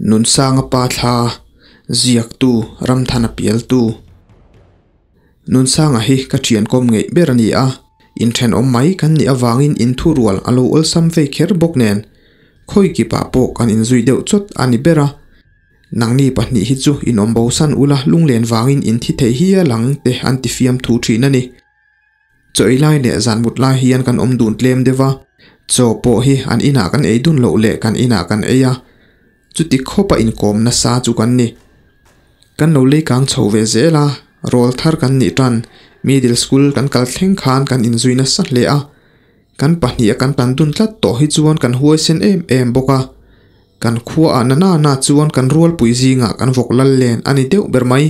Nunsanga pa thla ziaktu Ramthana pialtu. Nunsanga hi ka thian kawm ngeih ber a ni a, inthenawm mai kan nih avangin inthurual a lo awlsam vei kher bawk nen khawi kipah pawh kan inzui deuh chawt a ni ber a. Nangni pahnih hi chu inawm bosan ula lunglen vangin inthi thei hial ang te an ti fiamthu thin a ni. Chaw ei lai leh zan mut lai hian kan awm dun tlem deuh a, chaw pawh hi an inah kan ei dun loh leh kan inah kan ei a, chuti khawpa inkawm nasa chu kan ni. Kan lo lei kang chho ve zel a, rawl thar kan nih tan middle school kan kal thleng khan kan inzui nasa hle a, kan pahniha kan tan dun tlat tawh hi chuan kan huaisen em em bawk a, kan khuaah na na chuan kan rualpui zingah kan vawk lal len a ni deuh ber mai.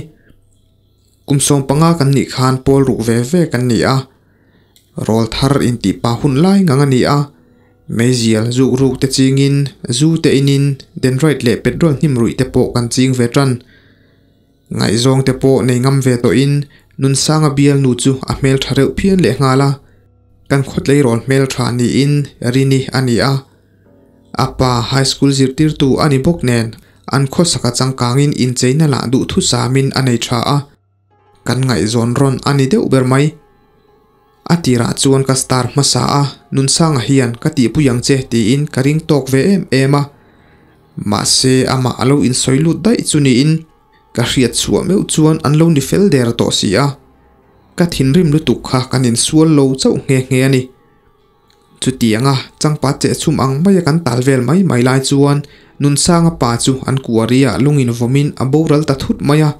Kum 15 kan nih khan pawl ruk ve ve kan ni a, rawl thar intih pa hun lai ngang a ni a, meizial zuk ruk te chingin, zu te inin, dendrite leh petrol hnim ruih te pawh kan ching ve tan. Ngaihzawng te pawh nei ngam ve tawhin Nunsanga bialnu chu a hmeltha reuh phian leh nghal a, kan khawtleirawl hmeltha niin Rini a ni a. A pa high school zirtirtu a ni bawk nen an khawsaka changkangin incheina lah duhthusamin a nei tha a, kan ngaihzawn rawn a ni deuh ber mai. A tirah chuan ka star hmasa a, Nunsanga hian ka tihpui ang che tiin ka ring tawk ve em em a, mahse amah a lo insawi lut daih chu niin ka hriat chhuah meuh chuan an lo ni fel der tawh si a, ka thinrim lutuk kha kan insual lo chauh nghe nghe a ni. Chutianga changpa cheh chhum ang maia kan tal vel mai mai lai chuan Nunsanga pa chu an kuaria lungin vawmin a boral ta thut mai a.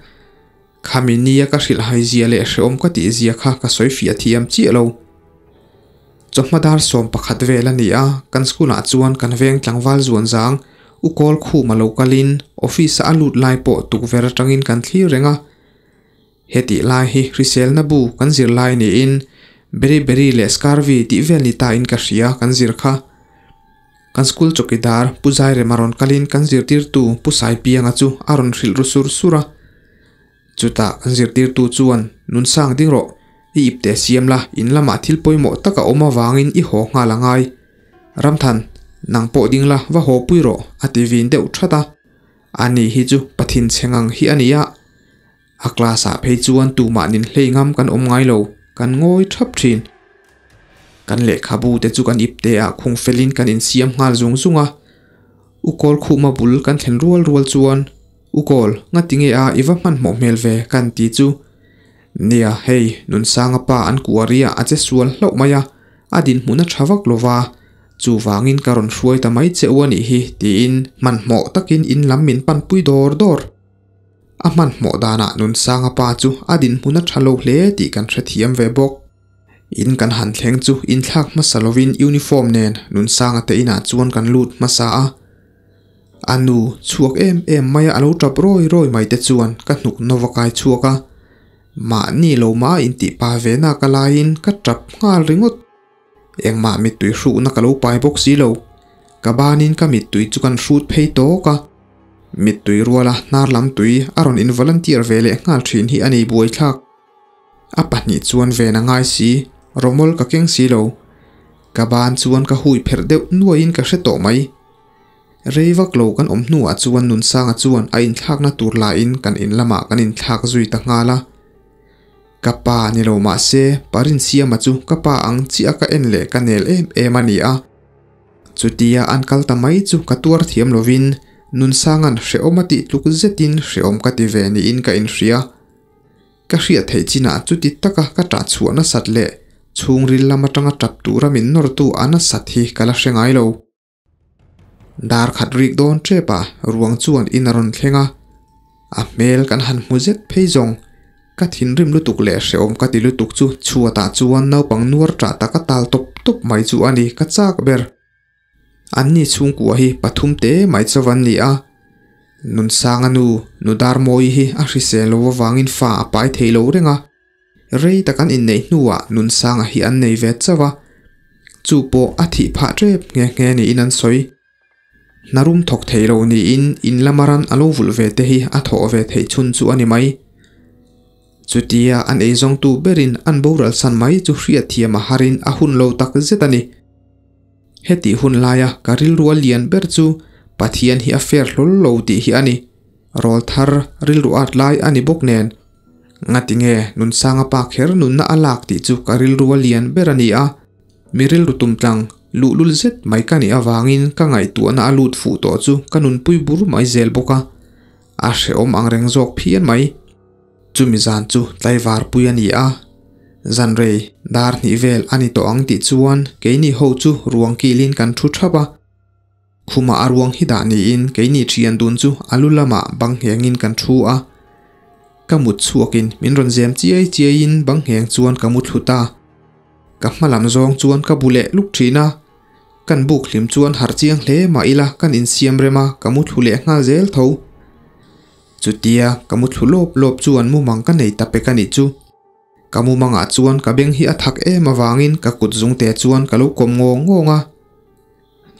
Khami nia ka hrilh hai zia leh hrehawm ka tih zia kha ka sawi fiah thiam chiah lo. Chawhma dar 11 vel a ni a, kan school ah chuan kan veng tlangval zuan zang U Kawl Khuma lo kalin office a a lut lai pawh tukverh atangin kan thlir reng a. Hetih lai hi hriselna bu kan zir lai niin Beriberi leh Scurvy tih vel ni ta in ka hria kan zir kha. Kan school chawkidar Pu Zairema rawn kalin kan zirtirtu Pu Saipianga chu a rawn hrilh ru sur sur a. Chutah kan zirtirtu chuan Nunsang ding rawh, i ipte siam la, in lamah thil pawimawh tak a awm avangin i haw nghal a ngai. Ramthan, nang pawh ding la va haw pui rawh a ti vin deuh that a. Ani hi chu Pathin chhe ngang hi a ni a. A class ah phei chuan tumah nin hlei ngam kan awm ngai lo, kan ngawi thap thin. Kan lehkhabu te chu kan ip te ah khung felin kan insiam nghal zung zung a. U Kawl khuma bul kan thlen rual rual chuan, U Kawl, ngati nge a i va hmanhmawh hmel ve kan ti chu. Nia, hei, Nunsanga pa an kuaria a che sual hlauh mai a, a dinhmun a tha vak lo va, chuvangin ka rawn hruai ta mai che u a nih hi tiin hmanhmawh takin in lam min panpui dawr dawr. A hmanhmawh danah Nunsanga pa chu a dinhmun a tha lo hle tih kan hrethiam ve bawk. In kan han thleng chu inthlak hmasa lovin uniform nen Nunsanga te inah chuan kan lut hmasa a. A nu chhuak em em maia a lo tap rawi rawi mai te chuan ka hnuk nova kai chhuak a. Mahni lo mah intih pa ve nak a laiin ka tap nghal ringawt. Engmah mittui hrukna ka lo pai bawk si lo. Ka banin ka mittui chu kan hrut phei tawk a. Mittui ruala hnar lam tui a rawn in volunteer ve leh nghal thin hi a nei buaithlak. A pahnih chuan ven a ngai si, rawmawl ka keng si lo. Ka ban chuan ka hui pherh deuh nuaiin ka hre tawh mai. Rei vak lo kan awm hnuah chuan Nunsanga chuan a inthlakna tur lain kan in lamah kan inthlak zui ta nghal a. Ka pa ni lo mah se, Parinsiama chu ka pa ang chiah ka en leh ka nel em em a ni a. Chutia an kal ta mai chu ka tuar thiam lovin Nunsanga'n hrehawm a tih tluk zetin hrehawm ka ti ve niin ka inhria. Ka hriat theih chinah chuti taka ka ṭah chhuah nasat leh chhungril lam aṭanga ṭap tura min nawrtu a nasat hi ka la hre ngai lo. Dar khat rik dawn tep a, ruang chuan in a rawn thleng a. A hmel kan han hmu zet phei zawng. Ka thinrim lutuk leh hrehawm ka ti lutuk chu chhuatah chuan naupang nuar ṭah tak a tal tawp tawp mai chu a ni ka chak ber. Anni chhungkua hi pathum te mai chauh an ni a. Nunsanga nu, nu Darmawii hi a hrisel lo avangin fa a pai thei lo reng a. Rei tak an inneih hnuah Nunsanga hi an nei ve chauh a, chu pawh a thih phah tep nghe nghe niin an sawi. Hnarum thawk thei lo niin in lama ran a lo vulh ve te hi a thawh ve theih chhun chu a ni mai. Chutia an eizawngtu berin an boral san mai chu hriatthiam a harin a hun lo tak zet a ni. Hetih hun laia ka rilru a lian ber chu Pathian hi a fair hlawl lo tih hi a ni. Rawlthar rilru at lai a ni bawk nen. Ngatinge Nunsanga pa kher nunna a lak tih chu ka rilru a lian ber a ni a. Mi rilru tumtlang luhlul zet mai ka nih avangin ka ngaihtuahna a lut fuh tawh chu ka nunpui bur mai zel bawk a. A hrehawm angreng zawk phian mai. Chumi zan chu tlaivar pui a ni a, zan rei dar hnih vel a ni tawh ang tih chuan keini ho chu ruang kilin kan thu thap a. Khumah a ruang hi dah niin keini thian dun chu a lu lamah bang nghengin kan thu a. Ka mut chhuakin min rawn zem chiai chiaiin bang ngheng chuan ka mu thlu ta. Ka hma lam zawng chuan ka bu leh luk thin a. Kan buk hlim chuan harh chiang hle mah ila kan insiam rem a, ka mu thlu leh nghal zel tho. Chutia ka mu thlu lawp lawp chuan mumang ka nei ta pek a nih chu. Ka mumangah chuan ka beng hi a thak em avangin ka kut zungte chuan ka lo kawm ngawng ngawng a.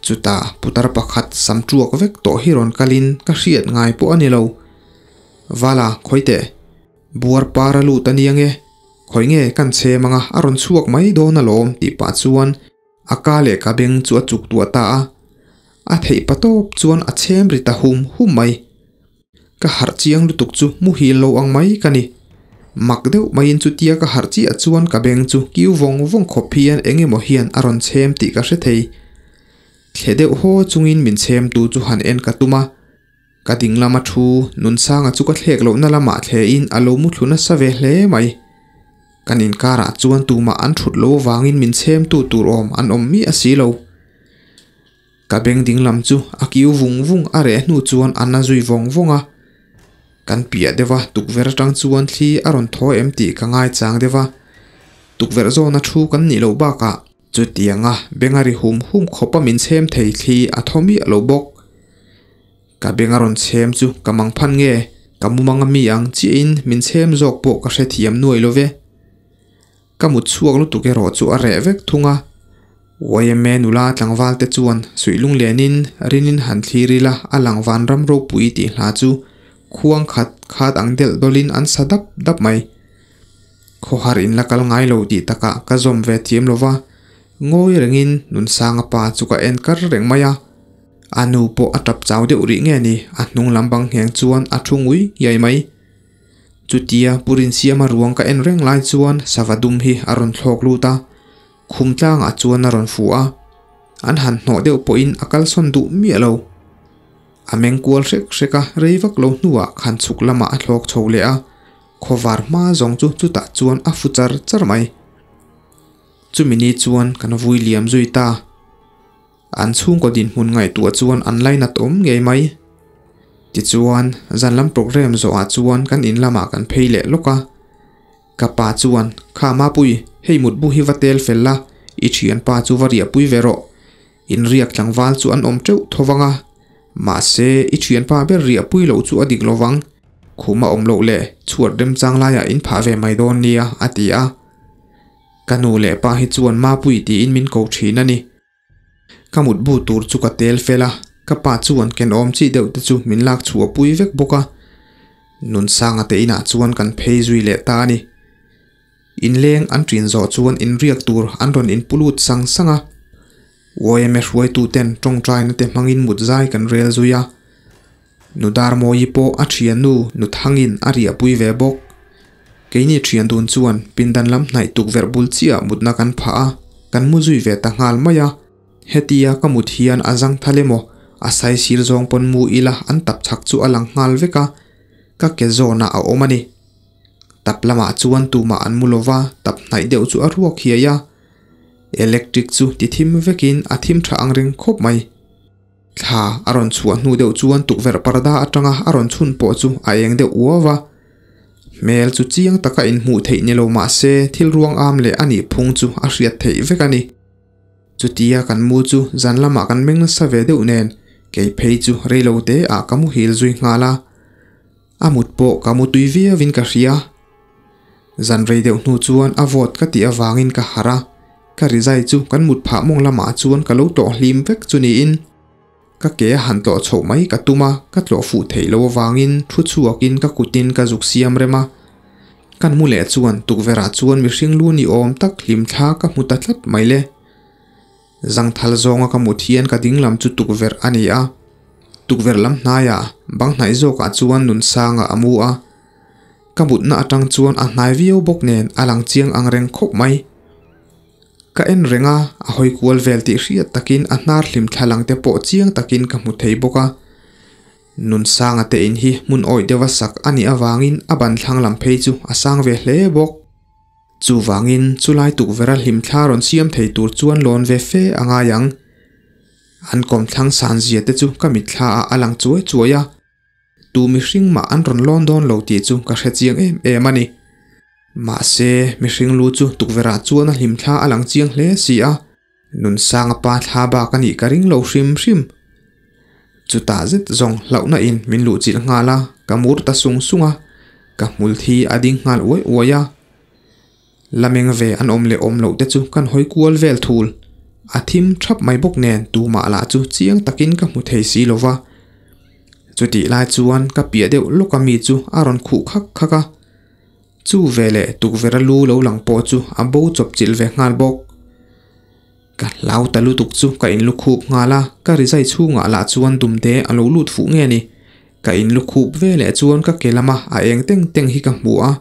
Chutah putar pakhat sam tuak vek tawh hi rawn kalin ka hriat ngai pawh a ni lo. Vala, khawi teh. Buar par a lut a nia nge? Khawi nge kan chhem anga a rawn chhuak mai dawn alawm tih pah chuan A ka leh ka beng chu a chuk tuah ta a, a theih pa tawp chuan a chhem ri ta hum hum mai. Ka harh chiang lutuk chu muhil lo ang mai ka ni. Mak deuh maiin chutia ka harh chiah chuan ka beng chu kiu vawng vawng khawp hian eng emaw hian a rawn chhem tih ka hre thei. Thle deuh haw chungin min chhem tu chu han en ka tum a, ka ding lama thu Nunsanga chu ka thlek lohna lamah thlein a lo mu thlu nasa ve hle mai. Kan inkarah chuan tumah an thut lo avangin min chhemtu tur awm an awm miah si lo. Ka beng ding lam chu a kiu vung vung a reh hnu chuan a na zui vawng vawng a. Kan piah deuh a, tukverh atang chuan thli a rawn thaw em tih ka ngaichang deuh a. Tukverh zawna thu kan nih loh bakah chutianga beng a ri hum hum khawp a min chhem thei thli a thaw miah lo bawk. Ka beng a rawn chhem chu ka mang phan nge, ka mumang a mi ang chiahin min chhem zawk pawh ka hrethiam nuai lo ve. Ka mut chhuak lutuk erawh chu a reh vek thung a. YMA nula tlangval te chuan suih lunglenin rinin han thlir ila a lang vanram ropui tih hla chu khuang khat khat ang delh dawlin an sa dap dap mai. Khawhar in la kal ngai lo tih takah ka zawm ve thiam lo va, ngawi rengin Nunsanga pa chu ka en kar reng mai a. A nu pawh a tap chau deuh rih nge ni, a hnung lam bang ngheng chuan a thu ngui ngiai mai. Chutia Pu Rinsiama ruang ka en reng lai chuan sava dum hi a rawn thlawk lut a, khum tlangah chuan a rawn fuh a. An han hnawh deuh pawhin a kalsawn duh miah lo. A meng kual hrek hrek a, rei vak lo hnuah khan chhuk lamah a thlawk chho leh a, khawvar hma zawng chu chutah chuan a fu char char mai. Chumi ni chuan kan vui liam zui ta. An chhungkaw dinhmun ngaihtuah chuan an lainat awm ngei mai. Tichuan, zan lam programme zawhah chuan kan in lamah kan phei leh lawk a. Ka pa chuan, Kha Mapui, hei mutbu hi va tel fel la, i thianpa chu va riahpui ve rawh. In riak tlangval chu an awm teuh tho vang a. Mahse, i thianpa ber riahpui loh chu a dik lo vang. Khum a awm loh leh chhuat remchang laiah in phah ve mai dawn nia, a ti a. Ka nu leh pa hi chuan Mapui tiin min ko thin a ni. Ka mutbu tur chu ka tel fel a, ka pa chuan kenawm chi deuh te chu min lak chhuah pui vek bawk a. Nunsanga te inah chuan kan phei zui leh ta a ni. Inleng an ṭin zawh chuan inriak tur an rawn inpu lut sang sang a. YMA hruaitu ten ṭawngṭaina te hmangin mut zai kan rel zui a. Nu Darmawii pawh a ṭhiannu Nu Thangin a riahpui ve bawk. Keini ṭhian dun chuan pindan lam hnaih tukverh bul chiah mutna kan phah a, kan mu zui ve ta nghal mai a. Hetia ka mut hian a zang thal emaw, a saisir zawng pawn mu ila an tap chak chu a lang nghal vek a, ka ke zawnah a awm a ni. Tap lamah chuan tumah an mu lova, tap hnaih deuh chu a ruak hiai a. Electric chu ti thim vekin a thim tha ang reng khawp mai. Thla a rawn chhuah hnu deuh chuan tukverh parda atanga a rawn chhun pawh chu a eng deuh uau a. Hmel chu chiang taka inhmuh theih ni lo mah se thil ruang am leh a nih phung chu a hriat theih vek a ni. Chutia kan mu chu zan lamah kan meng nasa ve deuh nen kei phei chu reilo te ah ka muhil zui nghal a. A mut pawh ka mu tui viauin ka hria. Zan rei deuh hnu chuan a vawt ka tih avangin ka harh a, ka rizai chu kan mut phah mawng lamah chuan ka lo tlawh hlim vek chu niin. Ka ke a han tlawh chhoh mai ka tum a, ka tlawh fuh theih loh avangin thu chhuakin ka kutin ka zuk siam rem a. Kan mu leh chuan tukverhah chuan mihring lu ni awm tak hlim thla ka hmu ta tlat mai le. Zangthal zawnga ka mut hian ka dinglam chu tukverh a ni a. Tukverh lam hnaiah bang hnaih zawkah chuan Nunsanga a mu a, ka mutna atang chuan a hnai viau bawk nen a lang chiang ang reng khawp mai. Ka en reng a, a hawi kual vel tih hriat takin a hnar hlim thla lang te pawh chiang takin ka hmu thei bawk a. Nunsanga te in hi hmun awih deuha sak a nih avangin a ban thlang lam phei chu a sang ve hle bawk. Chuvangin chulai tukverha hlim thla rawn siam thei tur chuan lawn ve fe a ngai ang. An kawmthlang san zia te chu ka mitthla ah a lang chuai chuai a, tu mihring mah an rawn lawn dawn lo tih chu ka hre chiang em em a ni. Mahse, mihring lu chu tukverh ah chuan a hlimthla a lang chiang hle si a, Nunsanga pa thla bak a nih ka ring lo hrim hrim. Chutah zet zawng hlauhna in min luh chilh nghal a, ka mur ta sung sung a, ka hmul thi a ding nghal uai uai a. La meng ve an awm leh awm loh te chu kan hawi kual vel thul. A thim thap mai bawk nen tumah lah chu chiang takin ka hmu thei si lo va. Chutih lai chuan ka piah deuh lawk a mi chu a rawn khuh khak khak a. Chu veleh tukverh a lu lo lang pawh chu a bo chawp chilh ve nghal bawk. Ka hlau ta lutuk chu ka inlukhup nghal a, ka rizai chhungah lah chuan dumte a lo lut fuh nge ni. Ka inlukhup veleh chuan ka ke lama a eng teng teng hi ka hmu a.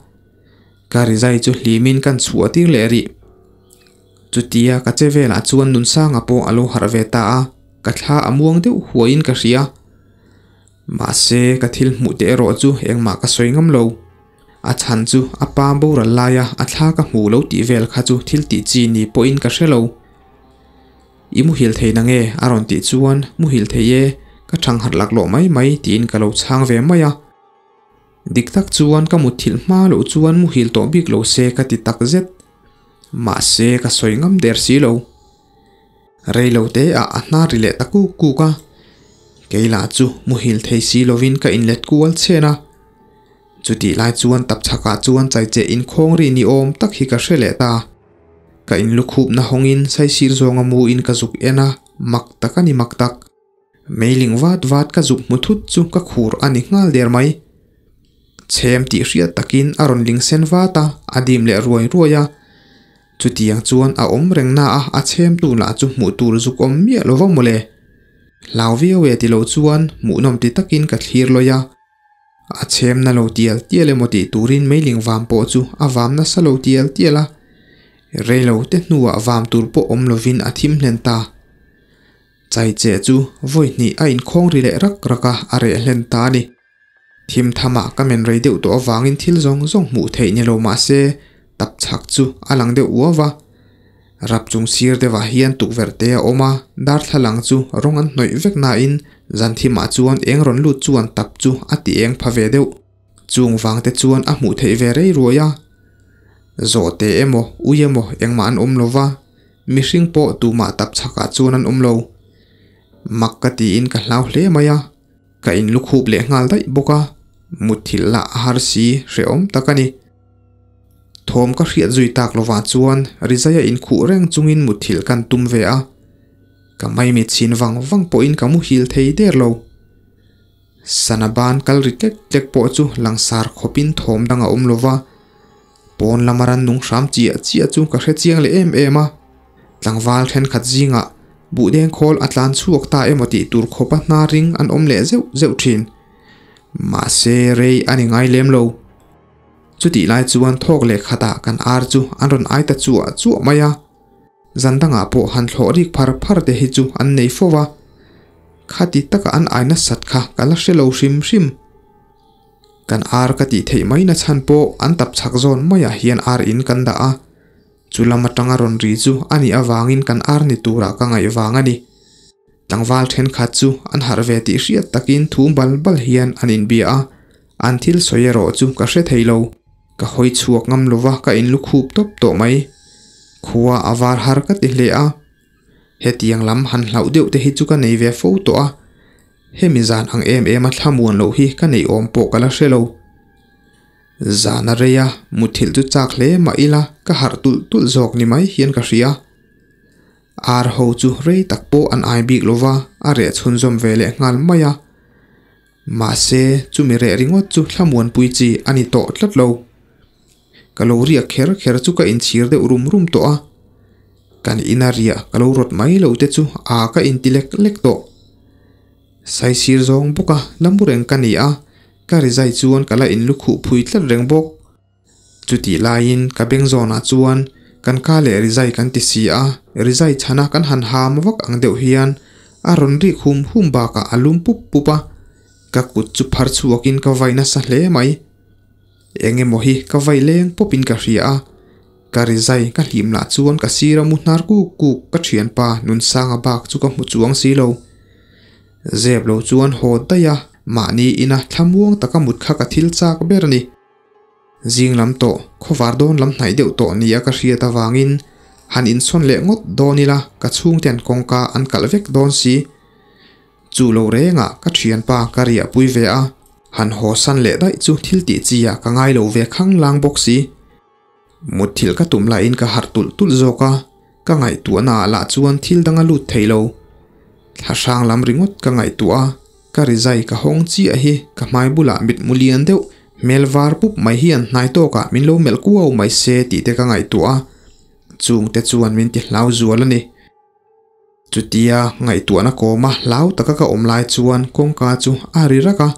Ka rizai chu hlimin kan chhuah tir leh rih. Chutia ka che velah chuan Nunsanga pawh a lo harh ve ta a, ka thla a muang deuh huaiin ka hria. Mahse ka thil hmuh te erawh chu engmah ka sawi ngam lo. A chhan chu a pa boral laia a thla ka hmu lo tih vel kha chu thil tih chi ni pawhin ka hre lo. I muhil thei na nge? a rawn tih chuan muhil thei e, ka thang harh laklawh mai mai tiin ka lo chhang ve mai a. Dik tak chuan ka mutthilh hma loh chuan muhil tawh bik lo se ka ti tak zet. Mahse ka sawi ngam der si lo. Rei lo te ah a hnar ri leh ta kuk kuk a. Kei lah chu muhil thei si lovin ka inlet kual chhen a. Chutih lai chuan tapchhakah chuan chaicheh inkhawng ri ni awm tak hi ka hre leh ta. Ka inlukhupna hawngin saisir zawnga mu in ka zuk en a, mak tak a ni mak tak. Meiling vat vat ka zuk hmu thut chu ka khur a ni nghal der mai. Chhem tih hriat takin a rawn ling sen vat a, a dim leh ruai ruai a. Chutiang chuan a awm reng na a, a chhem tu lah chu hmuh tur zuk awm miah lo va mawle. Hlau viau e ti lo chuan hmuhnawm ti takin ka thlir lawi a. A chhem na lo tial tial emaw tih turin meiling vam pawh chu a vam nasa lo tial tial a. Reilo te hnuah vam tur pawh awm lovin a thim hlen ta. Chaicheh chu vawi hnih a inkhawng ri leh rak rak a, a reh hlen ta a ni. Thim thamah ka men rei deuh tawh avangin thil zawng zawng hmuh theih ni lo mah se tap chhak chu a lang deuh uau va. Rap chung sir deuhah hian tukverh te a awm a, darthlalang chu rawng an hnawih vek nain zan thimah chuan eng rawn lut chuan tap chu a ti eng pha ve deuh. Chung vang te chuan a hmuh theih ve rei ruai a. Zawhte emaw ui emaw engmah an awm lo va, mihring pawh tumah tap chhakah chuan an awm lo. Mak ka tiin ka hlau hle mai a, ka inlukhup leh nghal daih bawk a, mutthilh lah a har si hrehawm tak a ni. Thawm ka hriat zui tak lovah chuan Rizaia inkhuh reng chungin mutthilh kan tum ve a, ka maimit chhin vang vang pawhin ka muhil thei der lo. Sana ban kal ri tlek tlek pawh chu langsar khawpin thawm dang a awm lo va, pawn lama ran nung hram chiah chiah chu ka hre chiang leh em em a. Tlangval thenkhat zingah buhdeng khawl a tlan chhuak ta emaw tih tur khawpa hna ring an awm leh zeuh zeuh thin. Mahse rei a ni ngai lem lo. Chutih lai chuan thawk leh khatah kan ar chu an rawn ai ta chuah chuah mai a. Zan dangah pawh han thlawh rik phar phar te hi chu an nei fo va. Khati taka an ai nasat kha ka la hre lo hrim hrim. Kan ar ka tih theih mai na chhan pawh an tap chhak zawn maiah hian ar in kan dah a. Chu lam atanga rawn ri chu a nih avangin kan ar ni turah ka ngaih vang a ni. Tlangval thenkhat chu an harh ve tih hriat takin thu bal bal hian an inbia a. An thil sawi erawh chu ka hre thei lo. Ka hawi chhuak ngam lova ka inlukhup tawp tawh mai. Khua a var har ka ti hle a. Hetiang lam han hlauh deuh te hi chu ka nei ve fo tawh a. Hemi zan ang em em a thlamuan loh hi ka neih awm pawh ka la hre lo. Zan a rei a, muthilh chu chak hle mah ila ka harh tulh tulh zawk ni mai hian ka hria. Ar ho chu rei tak pawh an ai bik lova a reh chhunzawm ve leh nghal mai a. Mahse, chumi reh ringawt chu thlamuanpui chi a ni tawh tlat lo. Ka lo riak kher kher chu ka inchhir deuh rum rum tawh a. Kan ina riah ka lo rawt mai lo te chu a ka inti lek lek tawh. Saisir zawng bawka la mu reng ka ni a, ka rizai chuan ka la inlukhuh phui tlat reng bawk. Chutih laiin ka beng zawnah chuan kan ka leh rizai kan ti si a, rizai chhana kan han ham vak ang deuh hian a rawn rik hum hum bakah a lum pup pup a, ka kut chu phar chhuakin ka vai nasa hle mai. Eng emaw hi ka vai leng pawpin ka hria a, ka rizai ka hlim lah chuan ka sira mu hnar kuk kuk ka thianpa Nunsanga bak chu ka hmu chuang si lo. Zep lo chuan haw daih a, mahni ina thlamuang taka mut kha ka thil chak ber a ni. Zing lam tawh, khawvar dawn lam hnaih deuh tawh nia ka hriat avangin han insawn leh ngawt dawn ila ka chhungten kawngka an kalh vek dawn si. Chu lo rengah ka thianpa ka riahpui ve a, han haw san leh daih chu thil tih chi ah ka ngai lo ve khang lang bawk si. Mutthilh ka tum lahin ka harh tulh tulh zawk a, ka ngaihtuahna ah lah chuan thil dang a lut thei lo. Thla hrang lam ringawt ka ngaihtuah a, ka rizai ka hawng chiah hi ka hmai bulah mitmu lian deuh hmel var pup mai hian hnai tawkah min lo melh kuau mai se tih te ka ngaihtuah a, chungte chuan min ti hlau zual a ni. Chutia ngaihtuahna kawma hlau taka ka awm lai chuan kawngka chu a ri rak a,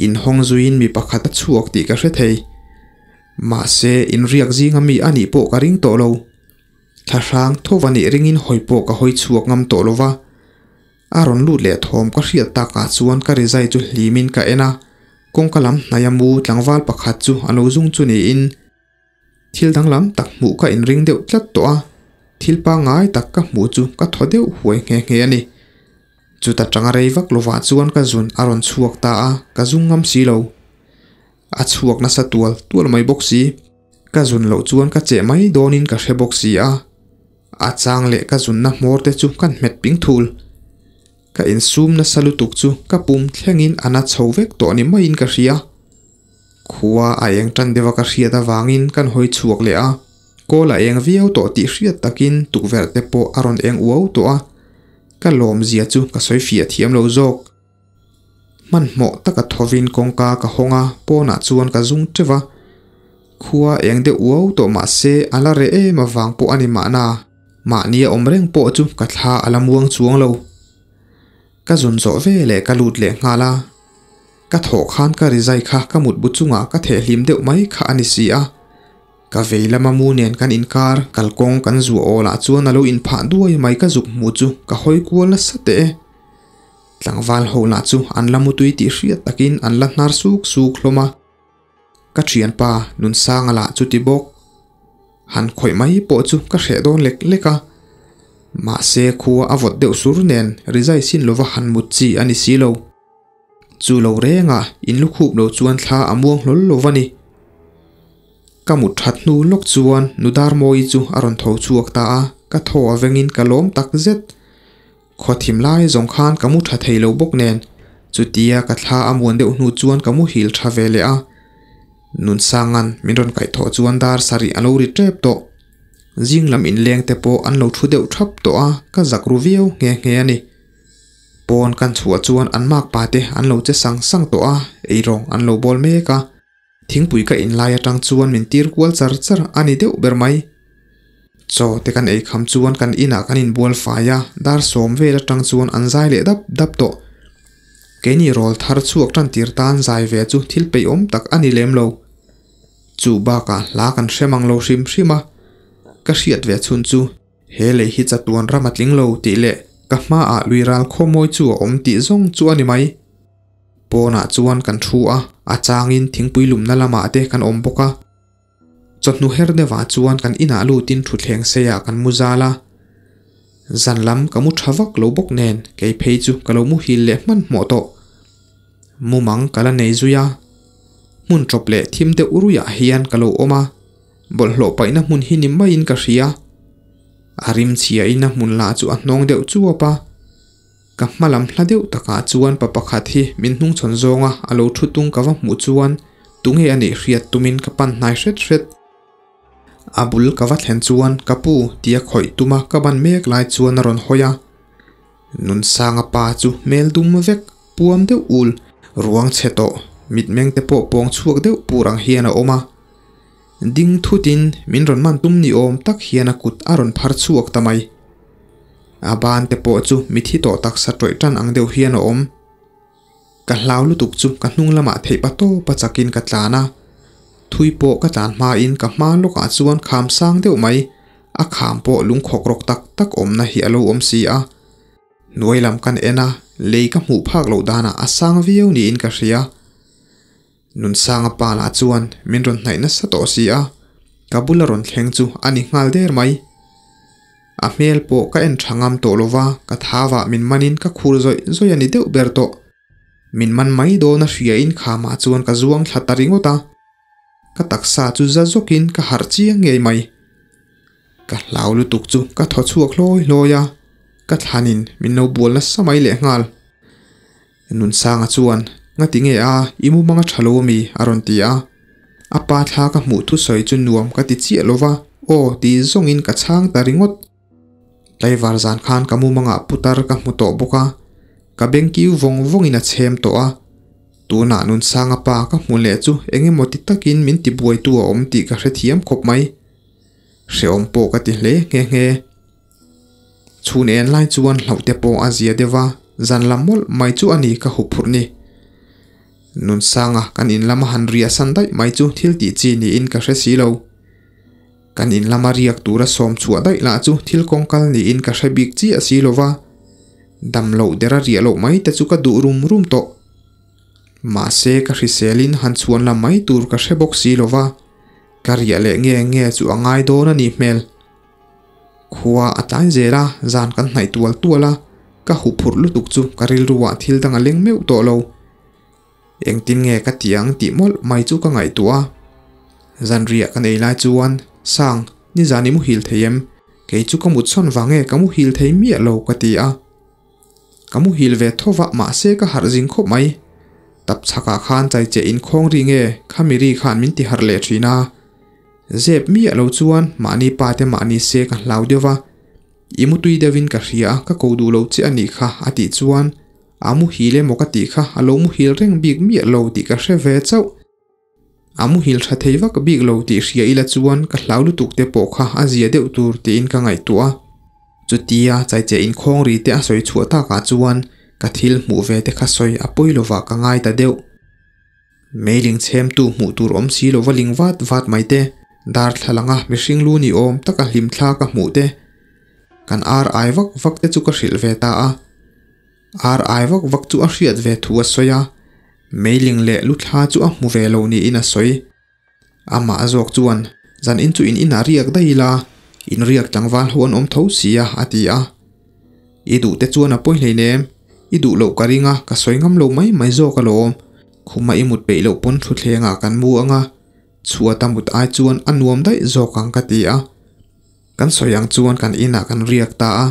inhawng zuiin mi pakhat a chhuak tih ka hre thei. Mahse, inriak zinga mi a nih pawh ka ring tawh lo. Thlahrang tho va nih ringin hawi pawh ka hawi chhuak ngam tawh lo va. A rawn lut leh thawm ka hriat takah chuan ka rizai chu hlimin ka en a, kawngka lam hnaia mu tlangval pakhat chu a lo zung chu niin thil danglam tak hmuh ka inring deuh tlat tawh a, thil pangngai tak ka hmuh chu ka thaw deuh huai nghe nghe a ni. Chuta tanga rei vak lovah chuan ka zun a rawn chhuak ta a, ka zung ngam si lo. A chhuak nasa tual tual mai bawk si. Ka zun loh chuan ka cheh mai dawnin ka hre bawk si a, a chang leh ka zunna hmawr te chu ka hmet ping thul. Ka insum nasa lutuk chu ka pum thlengin a na chho vek tawh ni maiin ka hria. Khua a eng tan deuha ka hriat avangin kan hawi chhuak leh a, kawl a eng viau tawh tih hriat takin tukverh te pawh a rawn eng uau tawh a, ka lawmzia chu ka sawi fiah thiam lo zawk. Hmanhmawh taka thovin kawngka ka hawng a, pawnah chuan ka zung teuh a. Khua eng deuh uau tawh mah se a la reh em avang pawh a ni mahna, mahni a awm reng pawh chu ka thla a la muang chuang lo. Ka zun zawh ve leh ka lut leh nghal a, ka thawh khan ka rizai kha ka mutbu chungah ka thehhlim deuh mai kha a ni si a. Ka vei lama mu nen kan inkar kalkawng kan zuah awl ah chuan a lo inphah duai mai ka zuk hmu chu ka hawi kual nasa teh e. Tlangval ho lah chu an la mutui tih hriat takin an la hnar suk suk hlawm a. Ka thianpa Nunsanga lah chu ti bawk. Han khawih mai pawh chu ka hreh dawn lek lek a. Mahse khua a vawt deuh sur nen rizai sin lova han mut chi a ni si lo. Chu lo rengah in lukhup lo chuan thla a muang hlawl lo va ni. Ka mut that hnu lawk chuan Nudarmawii chu a rawn tho chhuak ta a, ka thaw a vengin ka lawm tak zet. Khaw thim lai zawng khan ka mu tha thei lo bawk nen, chutia ka thla a muan deuh hnu chuan ka muhil tha ve leh a. Nunsanga'n min rawn kaihthawh chuan dar sarih a lo ri tep tawh. Zing lam inleng te pawh an lo thu deuh thap tawh a, ka zak ru viau nghe nghe a ni. Pawn kan chhuah chuan an makpa te an lo che sang sang tawh a, eirawng an lo bawl mek a. Thingpui ka in lai atang chuan min tir kual char char a ni deuh ber mai. Chaw te kan ei kham chuan kan inah kan inbual fai a, dar sawm vel atang chuan an zai leh dap dap tawh. Keini rawl thar chhuak tan tir tan zai ve chu thil peihawm tak a ni lem lo. Chu bakah hla kan hre mang lo hrim hrim a, ka hriat ve chhun chu he lei hi chatuan ram a tling lo tih leh ka hmaah lui ral khawmawi chu a awm tih zawng chu a ni mai. Pawnah chuan kan thu a, a changin thingpui lumna lamah te kan awm bawk a. Chawhnu her deuhah chuan kan inah lutin thutthleng seiah kan mu zal a. Zan lam ka mu tha vak lo bawk nen kei phei chu ka lo muhil leh hmanhmawh tawh. Mumang ka la nei zui a. Hmun tawp leh thim deuh ruiah hian ka lo awm a, bawlhhlawh paihna hmun hi ni maiin ka hria. A rimchhiain a hmun lah chu a hnawng deuh chuap a. Ka hma lam hla deuh takah chuan pa pakhat hi min hnungchhawn zawnga a lo thu tung ka va hmuh chuan tunge a nih hriat tumin ka pan hnai hret hret. A bul ka va thlen chuan ka pu tia khawih tuma ka ban mek lai chuan a rawn hawi a. Nunsanga pa chu hmel dum vek, puam deuh ul, ruang chhe tawh, mitmeng te pawh pawng chhuak deuh pur ang hian a awm a. Ding thutin min rawn man tum ni awm tak hian a kut a rawn phar chhuak ta mai. A ban te pawh chu mithi tawh taksa tawih tan ang deuh hian a awm. Ka hlau lutuk chu ka hnung lamah theih pa tawp a chakin ka tlan a. Thui pawh ka tlan hmain ka hma lawkah chuan kham sang deuh mai, a kham pawh lungkhawk rawk tak tak awmna hi a lo awm si a. Hnuai lam kan en a, lei ka hmuh phak loh danah a sang viau niin ka hria. Nunsanga pa lah chuan min rawn hnaih nasa tawh si a, ka bula rawn thleng chu a ni nghal der mai. A hmel pawh ka en tha ngam tawh lova, ka thavah min manin ka khur zawih zawih a ni deuh ber tawh. Min man mai dawn a hriain khamah chuan ka zuang thla ta ringawt a. Ka taksa chu za zawkin ka harh chiang ngei mai. Ka hlau lutuk chu ka thaw chhuak hlawi hlawi a, ka thlanin min lo bual nasa mai lehnghal. Nunsanga chuan, Ngati nge a, i mumang a tha lo ami? a rawn ti a. A pa thla ka hmuh thusawi chu nuam ka ti chiah lo va, aw ti zawngin ka chhang ta ringawt. Tlaivar zan khan ka mumangah putar ka hmu tawh bawk a, ka beng kiu vawng vawngin a chhem tawh a. Tunah Nunsanga pa ka hmu leh chu eng emaw ti takin min tibuaitu a awm tih ka hrethiam khawp mai. Hrehawm pawh ka ti hle nghe nghe. Chhun en lai chuan hlauh te pawh a zia deuh a, zan lam mawlh mai chu a ni ka hup phurh ni. Nunsanga kan in lama han riah san daih mai chu thil tih chi niin ka hre si lo. Kan in lama riak tura sawm chhuah daih lah chu thil kawngkal niin ka hre bik chiah si lo va, dam loh dera riah loh mai te chu ka duh rum rum tawh. Mahse ka hriselin han chhuan lam mai tur ka hre bawk si lo va, ka riah leh nge nge chu a ngai dawn a nih hmel. Khua a tlai zel a, zan kan hnaih tual tual a, ka huphurh lutuk chu ka rilruah thil dang a leng meuh tawh lo. Engtin nge ka ti ang tih mawlh mai chu ka ngaihtuah a. Zanriah ka nei lai chuan, Sang, nizan i muhil thei em? Kei chu ka mut sawn vang e, ka muhil thei miah lo ka ti a. Ka muhil ve tho va mahse ka harh zing khawp mai. Tap chhakah khan chaicheh inkhawng ri nge khami ri khan min ti harh leh thin a. Zep miah lo chuan mahni pa te mahni se ka hlau deuh va, I mutui deuhin ka hria a, ka ko duh lo che a nih kha a tih chuan a muhil emaw ka tih kha a lo muhil reng bik miah lo tih ka hre ve chauh. A muhil tha thei vak bik lo tih hria ila chuan ka hlau lutuk te pawh kha a zia deuh tur tiin ka ngaihtuah a. Chutia chaicheh inkhawng ri te a sawi chhuah takah chuan ka thil hmuh ve te kha sawi a pawi lovah ka ngai ta deuh. Meiling chhemtu hmuh tur awm si lova ling vat vat mai te, darthlalanga mihring lu ni awm taka hlim thla ka hmuh te, kan ar ai vak vak te chu ka hrilh ve ta a. Ar ai vak vak chu a hriat ve thu a sawi a, meiling leh lu thla chu a hmu ve lo niin a sawi. Amah zawk chuan, Zan in chu in inah riak daih ila, in riak tlangval ho an awm tho si a, a ti a. I duh te chuan a pawi hleinem, i duh loh ka ring a, ka sawi ngam lo mai mai zawk alawm. Khuma i mut peih loh pawn thutthlengah kan mu ang a, chhuat a mut ai chuan a nuam daih zawk ang ka ti a. Kan sawi ang chuan kan inah kan riak ta a.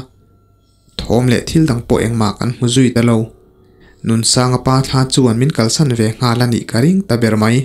Thawm leh thil dang pawh engmah kan hmu zui ta lo. Nunsanga pa thla chuan min kalsan ve nghal a nih ka ring ta ber mai.